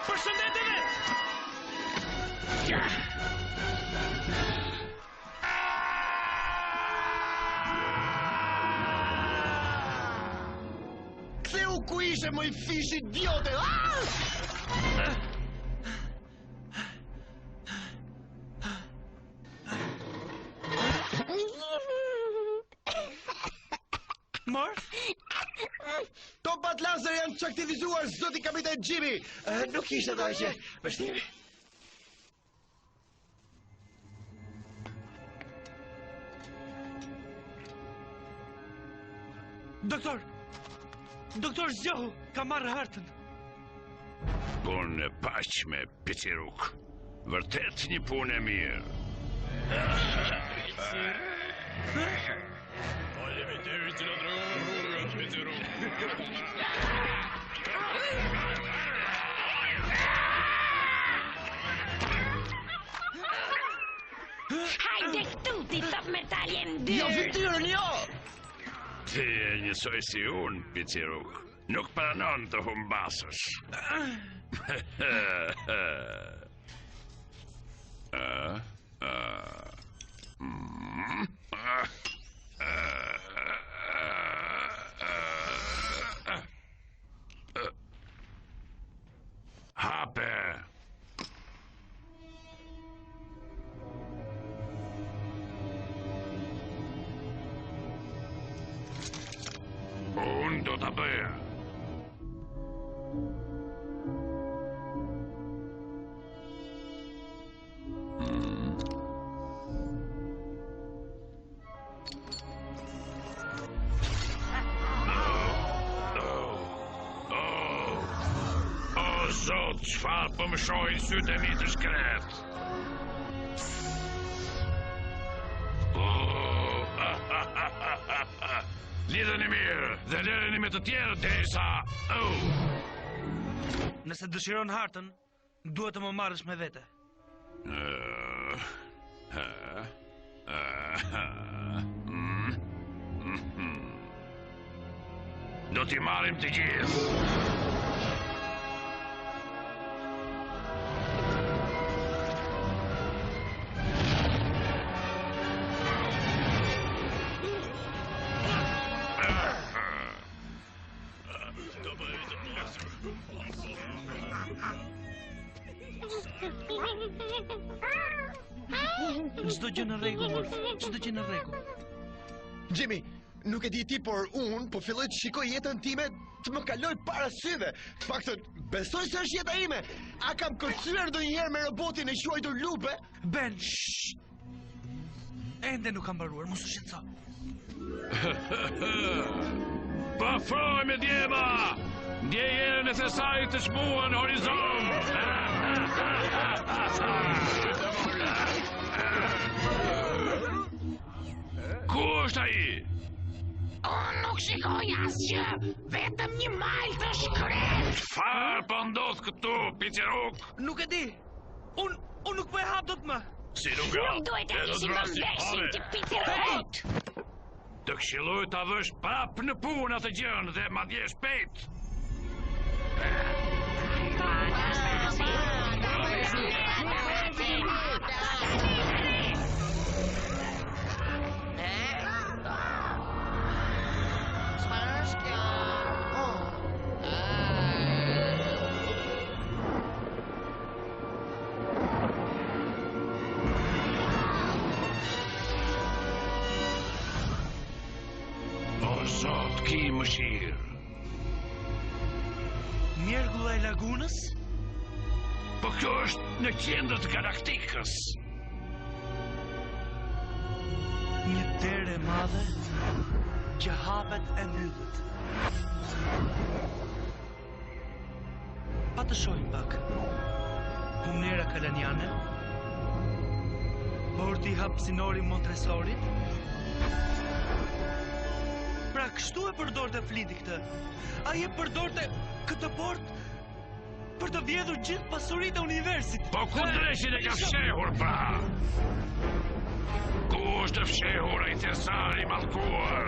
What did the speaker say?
Përshëndetje vetë! Ktheu ku ishe moj fish idiote! Ah! Morf? Topat lazer janë çaktivizuar, zoti kapiten Jimmy! Nuk ishte dhe që vështirë. Doktor! Doktor, zgjohu! Kam marrë hartën. Punë e paqme, Piciruk. Vërtet një punë e mirë. Faleminderit që na tregove rrugën, Piciruk. Hajde këtu, ti top metali e ndyrë! Jo, fytyrën, jo! Ti je njësoj si unë, Piciruk. Nuk pranon të humbasësh. Ë, ë. Mm. Hape! Unë do ta bëja. O Zot, çfarë po më shohin sytë e mi të shkretë? Oh, Lidheni mirë dhe lëreni me të tjerë derisa... Oh. Nëse dëshiron hartën, Duhet të më marrësh me vete. Do t'i marrim të gjithë. Çdo gjë në rregull, Morf. Çdo gjë në rregull. Jimmy, nuk e di ti, por unë po filloj të shikoj jetën time të më kalojë para syve. Të paktën, besoj se është jeta ime. A kam kërcyer ndonjëherë me robotin e quajtur Lupe? Ben, shh. Ende nuk kam mbaruar, mos u shqetëso. Po afrohemi djema! Ndjej erën e thesarit të çmuar në horizont! Ku është ai? Unë nuk shikoj asgjë, vetëm një mal të shkretë. Çfarë po ndodh këtu, Piciruk? Nuk e di. Unë unë nuk po e hap dot më. Si nuk e Nuk duhet ta kishim vënë veshin te Picirukut. Të këshilloj ta vësh prapë në punë atë gjënë dhe madje shpejt. Çfarë është kjo? Oh. O Zot, ki mëshirë. Mjergulla e lagunës? Po kjo është në qendër të galaktikës. Një derë e madhe që hapet e mbyllet. Pa të shohim pak. Humnera kalaniane. Porti hapësinor i Montresorit. Pra kështu e përdorte Flinti këtë. Ai e përdorte këtë port për të vjedhur gjithë pasuritë e universit. Po ku dreqin e ka fshehur pra? Ku është fshehur ai thesar i mallkuar?